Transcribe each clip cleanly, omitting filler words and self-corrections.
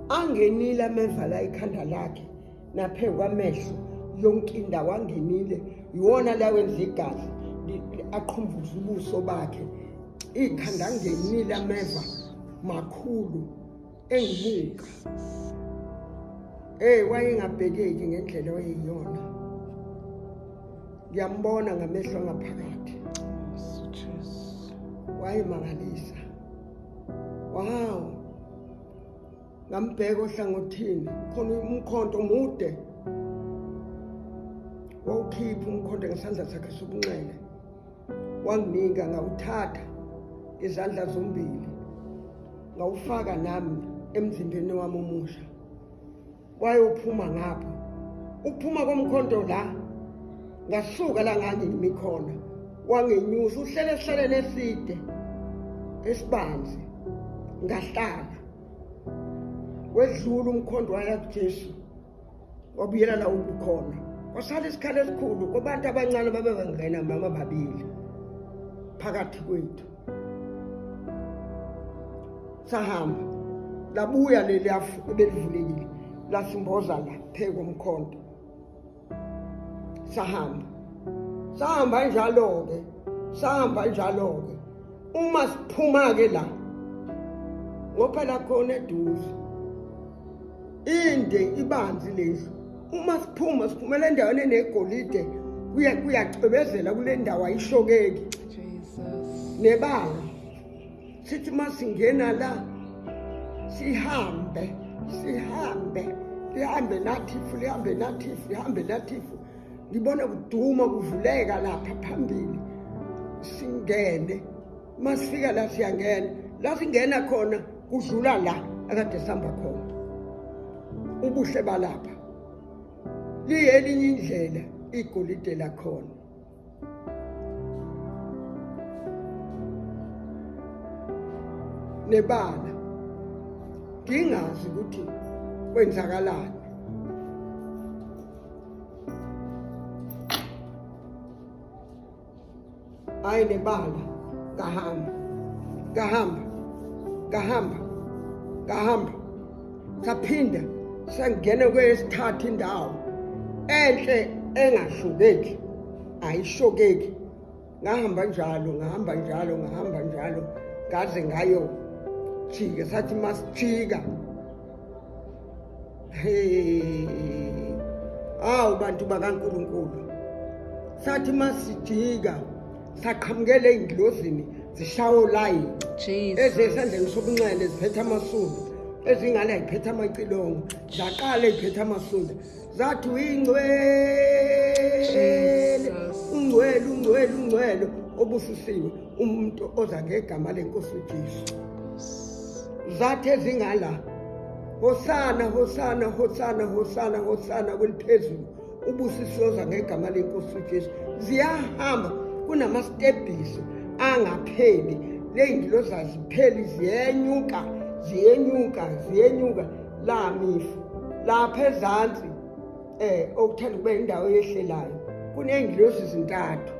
Angenile ameva la ikhanda lakhe naphezu kwamehlo yonke indawo angenile iwona la wenza igazi aqhumbuza ubuso bakhe ikhanda angenile ameva makhulu engibuka. Hey, wayengabhekeki ngendlela oyiyona. Ngiyambona ngamehlo angaphakathi. Wayemangalisa. Wow. Ngambheka ohlangothini, khona umkhonto omude. Wawukhipha umkhonto ngesandla sakhe sobunxele. Wanginika ngawuthatha izandla zombili. Ngawufaka nami emzimbeni wami omusha. Wayophuma ngapha. Ukuphuma komkhonto la ngasuka la ngangimi khona wangenyusa uhlele esihlaleni eside esibanzi ngahlala wedlula umkhonto waya kuJesu wabuyela la ubukhona kwasala isikhala esikhulu kubantu abancane babebangena mama babili phakathi kwethu sahamba labuya leli afu ebelivulekile lasimboza la phezu komkhonto sahamba sahamba njalo-ke sahamba njalo-ke uma siphuma-ke la ngoba la khona eduze inde ibanzi lendlu uma siphuma siphumela endaweni enegolide kuyacwebezela kule ndawo ayishokeki nebala sithi uma singena la sihambe sihambe lihambe nathifu lihambe nathifu lihambe nathifu ngibona kuduma kuvuleka lapha phambili singene uma sifika la siyangena la singena khona kudlula la akade sihamba khona ubuhle balapha liyelinye indlela igolide lakhona nebala ngingazi ukuthi kwenzakalani hayi nebala ngahamba ngahamba ngahamba ngahamba saphinda sangena kweyesithathu indawo enhle engahlukeki ayishokeki ngahamba njalo ngahamba njalo ngahamba njalo ngaze ngayo jika sathi masijika hey awu bantu bakaNkuluNkulu sathi masijika saqhamukela ey'ngilozini zishawa olayini ezesandleni sobunxele ziphethe amasundu ezingale ayiphethe amacilongo zaqala ey'phethe amasundu zathi uyingcwele ungcwele ungcwele ungcwele obususiwe umuntu oza ngegama lenkosi uJesu zathi ezingala hosana hosana hosana hosana hosana kweliphezulu ubusisoza ngegama lenkosi uJesu ziyahamba kunamastebhisi angapheli ley'ngilozi azipheli ziyenyuka ziyenyuka ziyenyuka la mifu lapha ezansi eh okuthanda kube indawo eyehlelayo kuney'ngilozi zintathu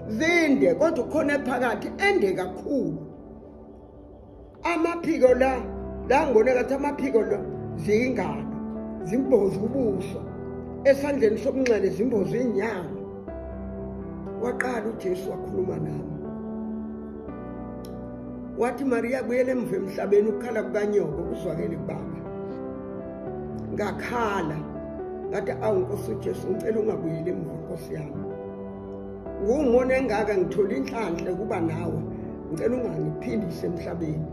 zinde kodwa ukhona ephakathi ende kakhulu amaphiko la la ngibone ngathi amaphiko lo ziyingalo zimboza ubuso esandleni sobunxele zimboza inyawo waqala uJesu wakhuluma nami wathi Maria buyela emva emhlabeni ukukhala kukanyoko kuzwakele kubaba ngakhala ngathi awu Nkosi uJesu ngicela ungabuyeli emuva Nkosi yami ngungona engaka ngithola inhlanhla kuba nawe ngicela ungangiphindise emhlabeni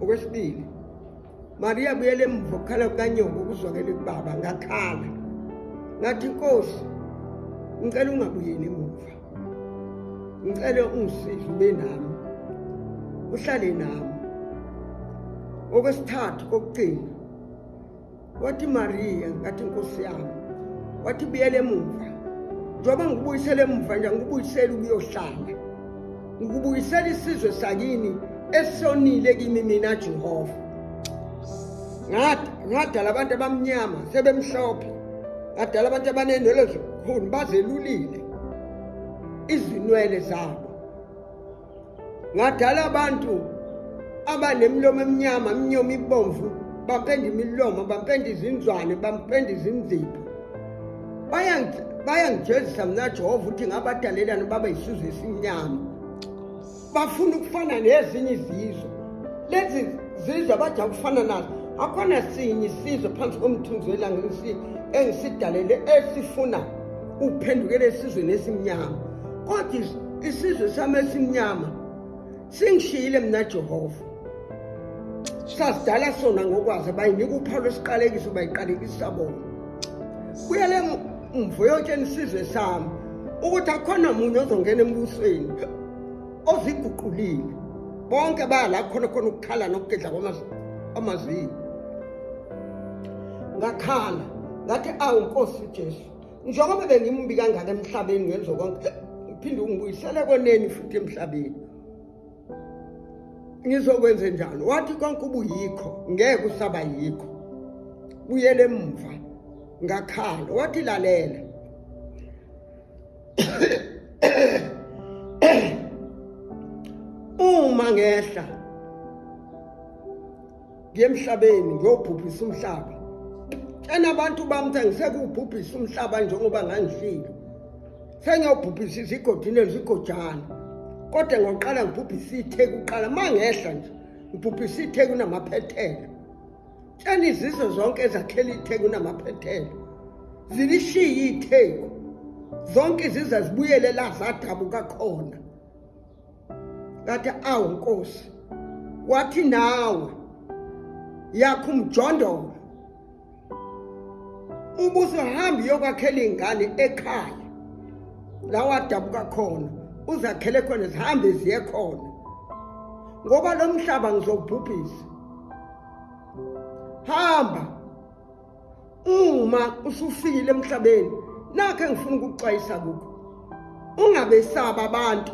okwesibili Maria buyela emuva ukukhala kukanyoko kuzwakele kubaba ngakhala ngathi Nkosi ngicela ungabuyeli emuva ngicela ungisize ube nami uhlale nami okwesithathu kokugcina wathi Maria ngathi Nkosi yami wathi buyela emuva njengoba ngikubuyisele emuva nje ngikubuyisele ukuyohlala ngikubuyisela isizwe sakini esonile kimi mina Jehova ngadala abantu abamnyama sebemhlophe ngadala abantu abanenwele ezikhulu bazelulile izinwele zabo ngadala abantu abanemilomo eminyama imnyomo ibomvu Bampenda imilomo, bampenda izinzwane, bampenda izinzipho. Bayangijezisa mina Jehova ukuthi ngabadalelana baba isizwe esimnyama. Bafuna ukufana nezinye izizwe. Lezi zizwe abathi akufana nazo. Akhona sinye isizwe phansi komthunzi welanga engisidalele esifuna ukuphendukela esizweni esimnyama. Kodwa isizwe sami esimnyama singishiyile mina Jehova. Sasidala sona ngokwazi bayinika uphawu lwesiqalekiso bayiqalekisa bona. Buyele mvoyotsheni isizwe sami ukuthi akhona munye ozongena embusweni oziguqulile. Bonke baya la khona khona ukukhala nokugedla kwamazinyo. Ngakhala ngathi awu Nkosi Jesu njengoba bengimbi kangaka emhlabeni ngenzo konke ngiphinde ungibuyisele koneni futhi emhlabeni ngizokwenze njani wathi konke ubuyikho ngeke usaba yikho buyele emva ngakhala wathi lalela uma ngehla ngiye emhlabeni ngiyobhubhisa umhlaba tshena abantu bami ukuthi angisekuwubhubhisa umhlaba njengoba ngangihlile sengiyobhubhisa izigodi nezigojana kodwa ngoqala ngibhubhisa itheku kuqala uma ngehla nje ngibhubhisa itheku namaphethelo tshena izizwe zonke ezakhela itheku namaphethelo zilishiye itheku zonke izizwe zibuyele la zadabuka khona Ngathi awu Nkosi. Wathi nawe yakho umjondolo. Ubuzohamba uyokwakhela ingane ekhaya. La wadabuka khona uzakhele khona zihambe ziye khona. Ngoba lo mhlaba ngizowubhubhisa. Hamba uma usufikile emhlabeni nakho engifuna ukukuxwayisa kukho ungabesaba abantu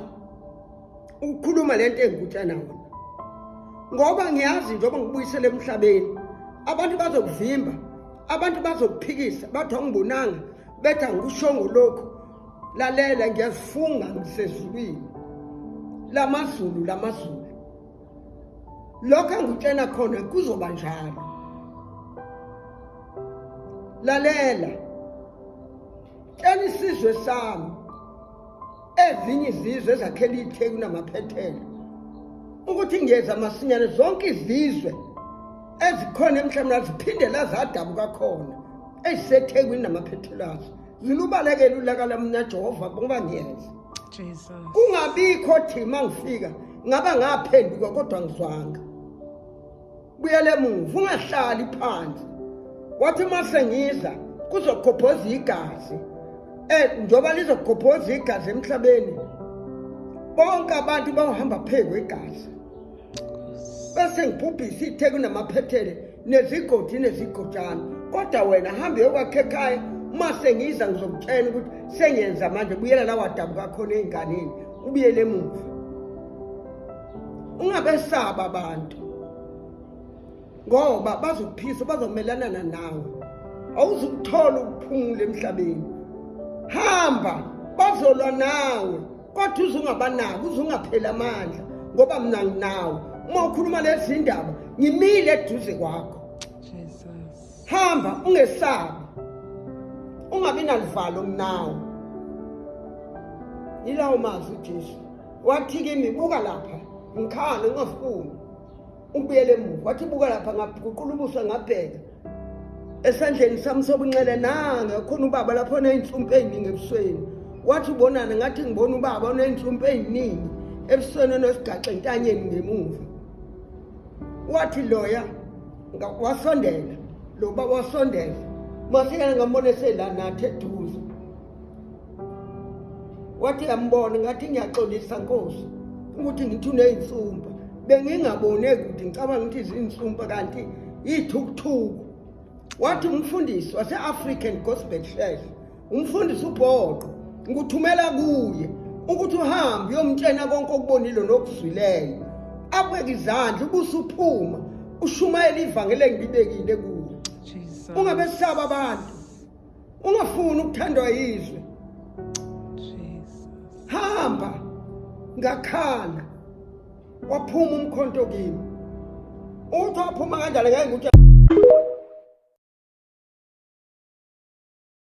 ukukhuluma lento engikutshena wona ngoba ngiyazi njengoba ngikubuyisele emhlabeni abantu bazokuvimba abantu bazokuphikisa bathi angibonanga bethi angikushongo lokhu lalela ngiyazifunga ngisezulwini lamazulu lamazulu lokho engikutshela khona kuzoba njalo lalela tshela isizwe sami ezinye izizwe ezakhela itheku namaphethelo ukuthi ngiyeza masinyane zonke izizwe ezikhona emhlabeni aziphinde lazadabuka khona ezisethekwini namaphethelo azo zilubalekele ulaka lami naJehova ngoba ngiyeza Jesus. Kungabikho thi mangifika ngaba ngaphenduka kodwa ngizwanga. Buyele emuva ungahlali phansi. Wathi mase ngiza kuzokhophoza igazi. Eh njoba lizokhophoza igazi emhlabeni. Bonke abantu bawuhamba phezu kwegazi. Bese ngibhubhisa itheku namaphethele nezigodi nezigojana kodwa wena hambe yokwakha ekhaya uma sengiza ngizokutshela ukuthi sengiyenza manje buyela la wadabuka khona ey'nganeni ubuyele emuva ungabesaba abantu ngoba bazokuphisa bazomelanana nawe awuzukuthola ukuphumula emhlabeni hamba bazolwa nawe kodwa uze ungabanaki uze ungapheli amandla ngoba mina nginawe uma ukhuluma lezi ndaba ngimile eduze kwakho hamba ungesabi ungabi naluvalo nginawe yilawo mazwi uJesu wathi kimi buka lapha ngikhala ngingafuni ukubuyela emuva wathi buka lapha ngaguqula ubuso ngabheka esandleni sami sobunxele nanga khona ubaba lapho oney'nsumpu ey'ningi ebusweni wathi ubonani ngathi ngibona ubaba oney'nsumpu ey'ningi ebusweni onesigaxa entanyeni ngemuva wathi loya wasondela lo baba wasondela masinyane ngambona esela nathi eduze wathi yambona ngathi ngiyaxolisa nkosi ukuthi ngithi unezinsumpa bengingaboni ekude ngicabanga ukuthi izinsumpa kanti yithukuthuku wathi umfundisi wase-African Gospel Church umfundisi ubhoqo ngikuthumela kuye ukuthi uhambe uyomtshena konke okubonile nokuzwileyo abeke izandla ubusuphuma ushumayela ivangeli engilibekile kuwe ungabesaba abantu ungafuni ukuthandwa yizwe hamba ngakhala waphuma umkhonto kimi uthi waphuma kanjani ngeke ngikuthi